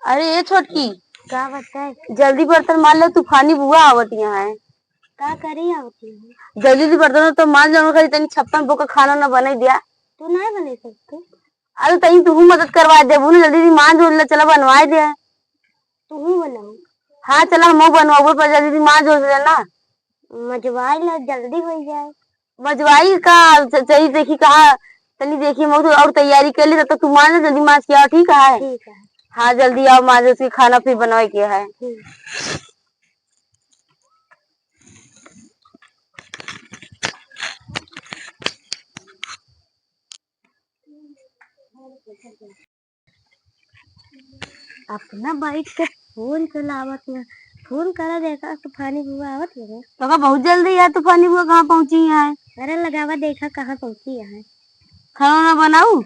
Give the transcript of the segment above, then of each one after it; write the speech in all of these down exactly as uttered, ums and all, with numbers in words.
अरे ए छोटकी, का बताए? जल्दी बर्तन माज लो, तूफानी बुआ आवत यहाँ है। का करी आवत यहाँ? जल्दी जल्दी बर्तन तो माज लो, करी तनी छप्पन बोका खाना ना बनाई दिया। तू नहीं बना सकती? अरे तनी तू मदद करवा देबू ना, जल्दी जल्दी माज लो, चला बनवाए दे। तू बनाऊ? हाँ चला, हम बनवाबो पर जल्दी जल्दी माज लो ना। मजवाई ला, जल्दी हो जाए। मजवाई का च-, चाहिए, देखी कहाँ, तनी देखी, हम तो और तैयारी कर ली, तब तक तू माज, जल्दी माज के आओ, ठीक है? ठीक है। हाँ, जल्दी आओ, माज, उसके खाना फिर बनवाए के है। ठीक। अपना बैठ के फोन चलावत है। फोन करा देखा, तूफानी बुआ आवत है। तो का बहुत जल्दी है, तूफानी बुआ कहाँ पहुँची है? अरे लगावा देखा कहाँ पहुँची है। खाना ना बनाऊ?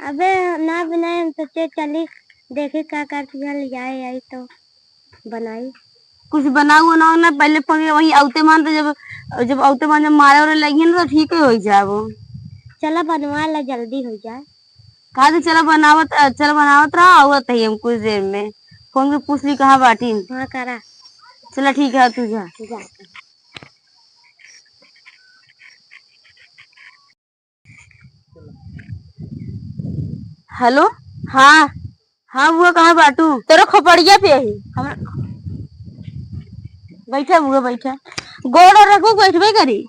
अबे ना बनाए, हम सोचे चली देखे का करती है, ले जाए आई तो बनाई। कुछ बनाऊ ना, ना पहले पगे वही औते मान तो जब, जब औते मान जब मारे वाले लगी ना तो ठीक हो जाबो। चला बनवा ला, जल्दी हो जाए। कहा तो चला बनावत, अ, चला बनावत रहा, आवत है हम कुछ देर में। फोन पे पूछ ली कहाँ बाटी। हाँ करा। चला ठीक है, तू जा। जा। हेलो, हाँ, हाँ, वो कहाँ बाटू? तोरा खोपड़िया पे ही। हमरा, बैठा हुआ, बैठा। गोड़ और रखबो, बैठबे करी।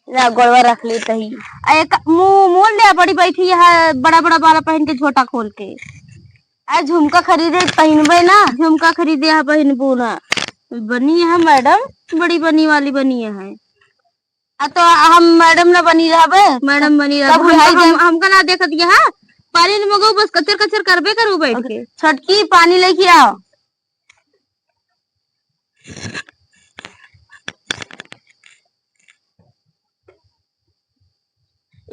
ना, गोड़वा रख ली तही। आ, एक मुंह मोड़ ले, बड़ी बैठी है, बड़ा बड़ा बाला पहन के, झोटा खोल के। आ, झुमका खरीदे, पहनबे ना, झुमका खरीदे है, पहनबो ना। बनी है मैडम, बड़ी बनी वाली बनी है। आ तो हम मैडम ना बनी रहबे? मैडम बनी रहबे। तब हम, बुढ़ाई हम, जाए। हमका ना देखत ये, हाँ? पानी न मगो, बस कचर कचर करबे करू बैठ के। छोटकी, पानी लेके आओ।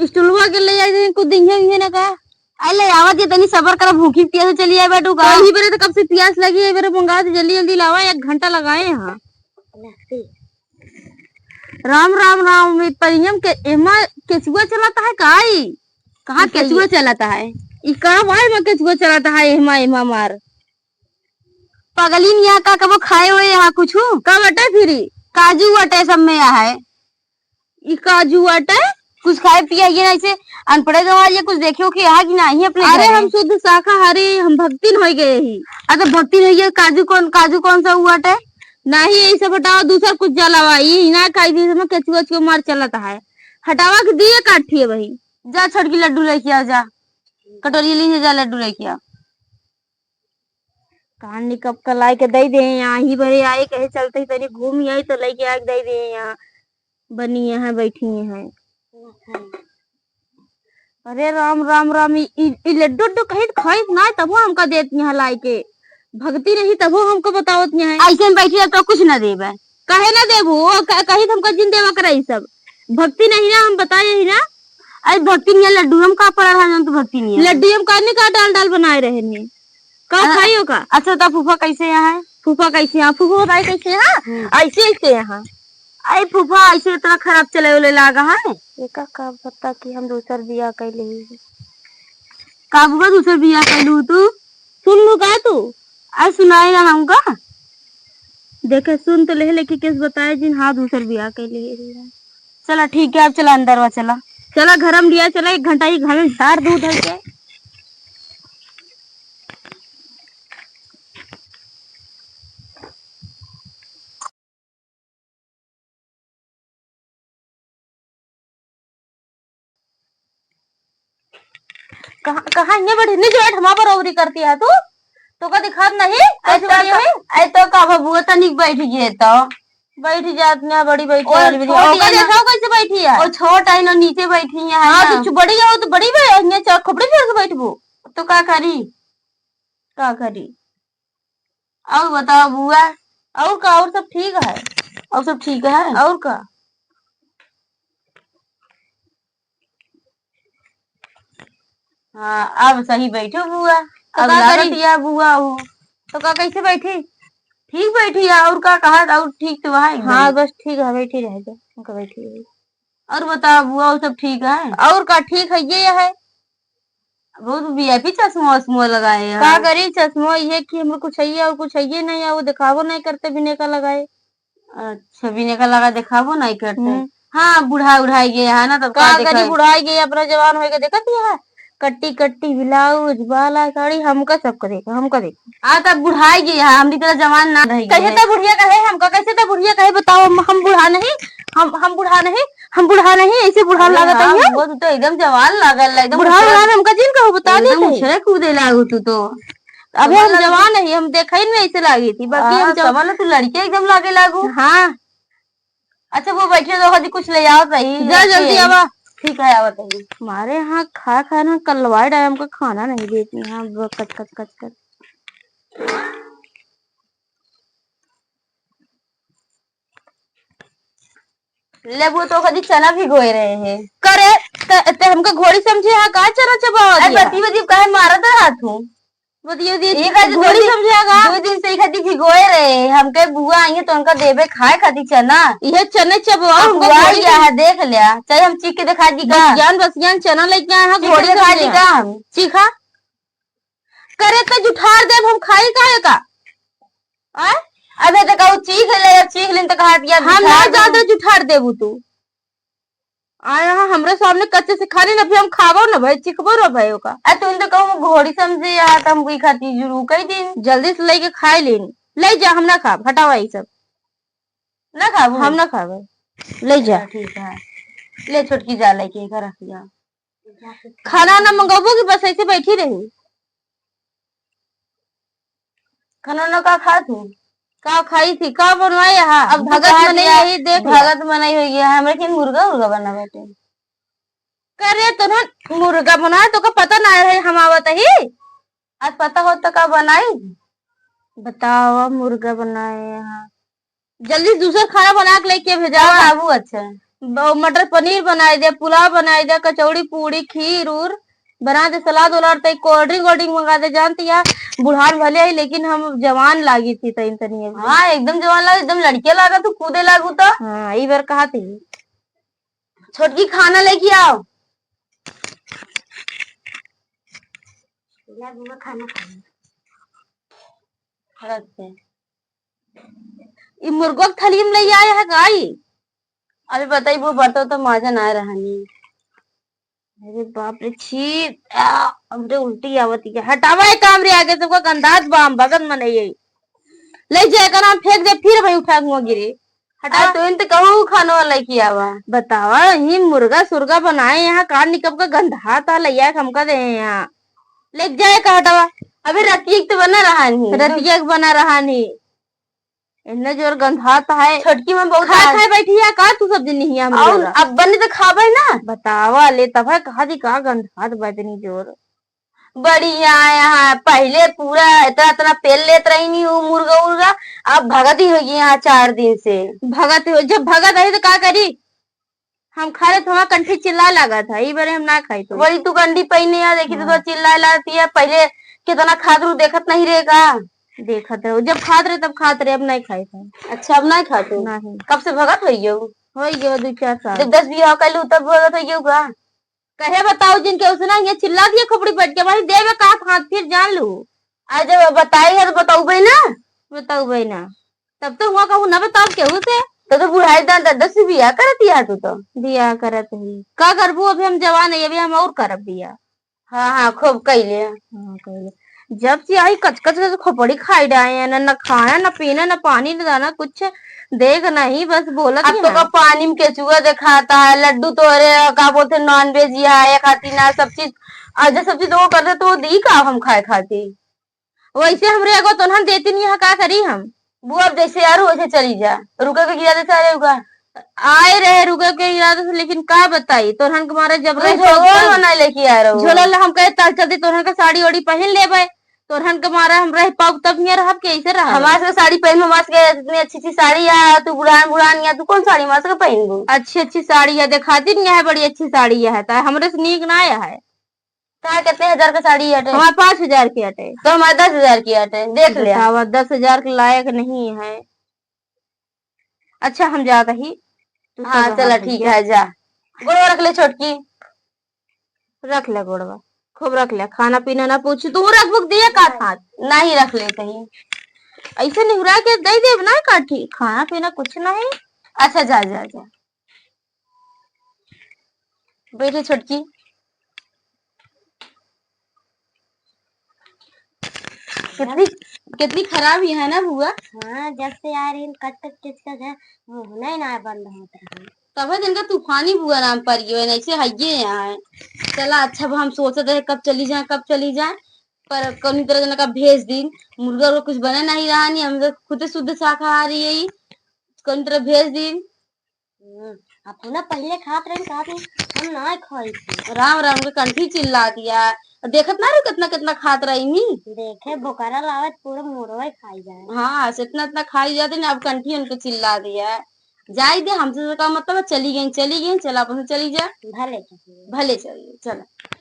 स्टूलवा के ले जाए, कुछ दिन है ना का? अरे ले आवा जी, तनी सबर करा, भूखी पियास चली आए बैठू का? वही बेरे तो कब से पियास लगी है, बेरे मंगा दे, जल्दी जल्दी लावा, एक घंटा लगाए यहाँ। राम राम राम, ये परियम के एमा केचुआ चलाता है काई? कहाँ केचुआ चलाता है? ई का भाई में केचुआ चलाता है, एमा, एमा मार। पगलिन यहाँ का कबो खाए हुए यहाँ कुछ? का बटे फिरी? काजू बटे सब में यहाँ है। ई काजू बाटे? कुछ खाए पिए ये ना, ऐसे अनपढ़े गंवार ये कुछ देखे हो कि यहाँ की नहीं अपने अरे घरे? हम शुद्ध शाकाहारी, हम भक्तिन हो गए ही। अच्छा भक्तिन हो गए, काजू कौन, काजू कौन सा हुआ बाटे? नहीं यही सब हटावा, दूसर कुछ जलावा, ये ही ना खाई भी, इसमें केचुआ वेचुआ मार चलत है। हटावा के दिए काठी है वही। जा छोटकी लड्डू लेके आ जा, कटोरी ले जा लड्डू लेके आ। कान निकप का लाई के दे दे यहाँ, ही भरे आए कहे चलते ही तनी घूम आई तो लेके आके दे दे यहाँ। बनी यहाँ बैठी हैं। अरे राम राम राम, ई, ई, ई लड्डू उड्डू कहीं खाई ना, तबो हमका देत यहाँ लाई के। भक्ति नहीं तबो हमको बतावत यहाँ। ऐसे में बैठी है तो कुछ ना देबे। काहे ना देबू? वो क-, कही तो हमका जिन देवा करे ई सब। भक्ति नहीं ना, हम बताए ही ना। अरे भक्ति नहीं है, लड्डू हम का पड़ा रहा, जौन तू भक्ति नहीं है। लड्डू हम काहे का डाल डाल बनाए रहे ने। का हाँ। खाई हो का? अच्छा, तो फूफा कैसे यहाँ है? फूफा कैसे यहाँ? फूफा बताए कैसे यहाँ? हम्म। ऐसे, ऐसे यहाँ। अरे फूफा, ऐसे इतना खराब चले वाले लागा है? एका का पता कि हम दूसर बियाह कैले ही। का बुआ दूसर बियाह कैलू तू? सुन लू का तू? अरे सुनाए ना हमका। देखे, सुन तो ले, लेकिन केस बताए जिन, हाँ, दूसर बियाह कैले ही। चला ठीक है, अब चला अंदरवा चला। चला घर में लिया चला, एक घंटा ही घर में झाड़ दूध है के। कहाँ, कहाँ ये बैठी? नीचे बैठ, हमार बरोबरी करती है तू। तो का दिखात नहीं? ऐसे ऐ तो बैठी का, है? ऐ तो का बबुआ तनिक बैठ गए तो। बैठ जात ना, बड़ी बैठी और वाली बैठी। छोटी ओका है ना। देखा कैसे बैठी है? और छोट है ना, नीचे बैठी है, है हाँ, ना? तो बड़ी है, वो तो बड़ी बे-, ये चा-, खोपड़ी पर से बैठबो। तो का करी? का करी? और बताओ बुआ। और का, और सब ठीक है? और सब ठीक है? और का? हाँ, अब सही बैठो बुआ। तो अब का लागत करी? या बुआ हो। तो का कैसे बैठी? ठीक बैठी है, और का कहा, और ठीक तो है एकदम। हाँ, बस ठीक है, बैठी रह जा, उनका बैठी रही। और बताओ बुआ, और सब ठीक है? और का, ठीक है, ये है। बहुत VIP चश्मा वश्मा लगाए हैं। का करी चश्मा, ये कि हमरे कुछ है और कुछ है नहीं है, वो दिखावो नहीं करते बिना का लगाए। अच्छा, बिना का लगा दिखावो नहीं करते। हम्म। हाँ, बुढ़ा उढ़ाई गया है ना, तब का का करी, दिखाई? बुढ़ाई गया, अपना जवान होए के देखत ही है, कट्टी कट्टी ब्लाउज, बाला साड़ी, हमका सबका देखा, हमका देखा। आ, तब बुढ़ाई गया है, हमरी तरह जवान ना रह गई कैसे है। तो बुढ़िया कहे हमका, कैसे तो बुढ़िया कहे, बताओ, हम, हम बुढ़ा नहीं, हम, हम बुढ़ा नहीं, हम बुढ़ा नहीं, ऐसे बुढ़ा अरे लागत हाँ, है। वो तो एकदम जवान लागल, एकदम बुढ़ा, बुढ़ा हमका जिन कहो, बता एकदम देते हैं। उछले कूदे लागू तू तो। अबे हम समझ लो जवान है, हम देखई में ऐसे लागी थी, बाकी हम हाँ, जब समझ लो तू लड़के एकदम लागे लागू। हाँ। अच्छा, वो बैठे रहो, जी कुछ ले आओ सही, जा लेके जल्दी आई। आवा। ठीक है, आवत है। हमारे यहाँ खा खा ना कलवाए डाय, हमको खाना नहीं देती यहाँ, ब-, कच, कच, कच, कच। ले, वो तो खाली चना भिगोए रहे हैं। करे, त-, ते हमको घोड़ी समझे, यहाँ का चना चबावा अरे, दिया? बती, बती, काहे मारत रहा तू? बतियो दी, ये खातिर घोड़ी दो दिन, समझेगा? दो दिन से ये खातिर भिगोए रहे, हमके बुआ आई है तो उनका देबे खाए खातिर चना। ये चने चबवा, अब हमका बुआ घोड़ी गया सम- है, देख लिया, चाहे हम चीख के दिखा दी का? बसियान, बसियान चना लेके आए हैं, चीख के घोड़ी दिखा दी समझेगा। का हम? चीखा। करे तो जुठार देब, हम खाई काहे का? आय? अबे तो कहू चीख ले, अब चीख लेन तो कहा दिया हम दिखा ना दो। ज्यादा जुठार देबू तू। आ यहाँ हमरे सामने कच्चे से खा लेन, अभी हम खाबो न भाई, चिखबो न भाई ओका। आ तुम तो कहू घोड़ी समझे यार, तो हम ई खातिर जुरू कई दिन। जल्दी से लेके खाए लेन, ले जा, हम ना खाब, हटावा ई सब। ना खाबू? हम ना खाबे, ले जा। अच्छा, ठीक है, ले छोटकी जा लेके घर रख जा। खाना ना मंगाबो कि बस ऐसे बैठी रही? खाना ना का खात हूँ? का खाई थी, का बनवाए यहाँ? अब तू भगत कहा मनई दिया, यही देख लिया। भगत मनई हो गया, हमरे के मुर्गा उर्गा बना बाटे। करे तो ना मुर्गा बनाए, तो का पता ना रहे हम आवत ही। आज पता होत तो का बनाई? बतावा, मुर्गा बनाए यहाँ। जल्दी से दूसर खाना बना के लेके भेजावा। का खाबू? अच्छा। ब-, मटर पनीर बनाए दे, पुलाव बनाए दे, कचौड़ी, पूड़ी, खीर उर बना दे, सलाद उलाद, तई cold drink वोल्ड drink मंगा दे। जानती है, बुढ़ान भले आई, लेकिन हम जवान लागी थी तई तनी अभी। हाँ, एकदम जवान लाग, एकदम लड़किया लागा, तू कूदे लागू तो। हाँ, ई बार कहा थी। छोटकी खाना लेके आओ। खाना खाना। खड़क से। ई मुर्गो के थलिया में ले आए है का ई? अभी बताई, वो बर्तन तो माजा ना रहनी। अरे बाप रे, छी, आ, हमरे उल्टी आवत है। हटावा ये काम रे, आगे सबका गंधात बा, हम भगत मनई। ले जाए का नाम फेंक दे, फिर भाई उठा के हुआ गिरे। हटा। आ, तो इन तो कहूँ खानो लेके आवा। बतावा, ही मुर्गा सुर्गा बनाए यहाँ, कान निकब का गंधात आ, ले आए हमका दे यहाँ। ले जाए का हटावा। अबे रतिया के तो बना रहनी। रतिया के बना रहनी। इतना जोर गंधात है। छोटकी में बहुत खाए आज खाए बैठी है का तू सब दिन नहीं हम और लोग? अब बने तो खाबे ना। बतावा ले तब है कहा दी का गंधात बा इतनी जोर। बढ़िया है, हाँ, पहिले पूरा इतना, इतना पेल लेत रही नी उ मुर्गा उर्गा, अब भगत ही होगी यहाँ चार दिन से। भगत हो, जब भगत है तो का करी? हम खा ले तो हमारा कंठी चिल्ला लागत है, ई बारे हम ना खाई तो। वही तू कंठी पहिने आ, देखी तो हाँ। चिल्ला लाती है, पहिले कितना खात रू देखत नहीं रहे का? देखत रहो, जब खात रहे तब खात रहे, अब नहीं खाई तो। अच्छा, अब नहीं खात हो? नहीं। कब से भगत होई गयो? होई गयो दो चार साल। जब दस बियाह कर लू तब भगत होई गयो का? कहे बताऊ जिनके उसना ये चिल्ला दिए खोपड़ी बैठ के, भाई देवे का हाथ फिर जान लू। आ जब बताई है तो बताऊबे ना। बताऊबे ना। तब तो हुआ कहूँ ना बताओ केहू से। तो, तो बुढ़ाई दान दादा से बियाह करत ही तू तो। बियाह करत ही। का करबू, अभी हम जवान है, अभी हम और करब बियाह। हाँ, हाँ, खूब कइले। हाँ, कइले। जब से आई कच कच कच खोपड़ी खाई डाए हैं, ना, ना खाना, ना पीना, ना पानी, ना दाना, कुछ देख नहीं, बस बोलत अब ही तो ना। का पानी में केचुआ देखाता है, लड्डू तोरे, का बोलते हैं, non veg ही है, खाती ना सब चीज। आज सब चीज वो करते तो वो दी का हम खाए खाती। वैसे हमरे एगो तोहन देती नहीं है, का करी हम? बुआ, अब जैसे यार वैसे चली जा, रुके के गिरा देता रहे होगा। आए रहे रुके के इरादे से, लेकिन का बताई, तोहन के मारे जब तू रहे झोल तब बनाए लेके आ रहो। झोला ला हम कहे, "ताल चल दी, तोहन के साड़ी ओड़ी पहन लेबे।" तोहन के मारे हम रह पाउब तब हियाँ रहब, कैसे रहब? हमारे से साड़ी पहन, हमारे से इतनी अच्छी अच्छी साड़ी है, तू बुढ़ान बुढ़ान या तू कौन साड़ी हमारे से पहनबू? अच्छी अच्छी साड़ी है, दिखाती नहीं है, बड़ी अच्छी साड़ी है, ता हमरे से नीक ना है। तार कितने हजार के साड़ी हटे? हमार पाँच हजार के हटे। तो हमार दस हजार के हटे, देख ले। बतावा, दस हजार के लायक नहीं है। अच्छा, हम जात ही। तू हाँ, सब चला, रहा ठीक भैया। है, जा। गोड़वा रख ले छोटकी। रख ले गोड़वा। खूब रख ले, खाना पीना ना पूछी, तू रख बुक दिए का था? नहीं रख लेते ही। ऐसे निहुरा के दे देब ना काठी, खाना पीना कुछ नहीं। अच्छा, जा, जा, जा। बैठे छोटकी। कितनी, कितनी खराब ही है ना बुआ? हाँ, जब से आ रही कट कट किचकच है, मुँह नहीं ना बंद होत रहा। तबे दिन का तूफानी बुआ नाम पर गयो है, ऐसे हइये यहाँ है। चला अच्छा, अब हम सोचत रहे कब चली जाए, कब चली जाए, पर कौनी तरह जना का भेज दीन। मुर्गा उर्गा कुछ बने नहीं रहा, नहीं, हम तो खुदे शुद्ध शाकाहारी है, कौनी तरह भेज दीन। हम्म, अपना पहले खात रही, खात रही, हम ना खाई थी। राम राम के कंठी चिल्ला दिया। देखत ना रहे कितना कितना खात रही नी। देखे बोकरा लावत पूरा मुड़वा खाई जाए। हाँ, से इतना इतना खाई जाते ना, अब कंठी उनके चिल्ला दिया। जाई दे, हमसे तो का मतलब है, चली गई, चली गई, चला अपन चली जा। भले चली गई। भले चली गई, चला।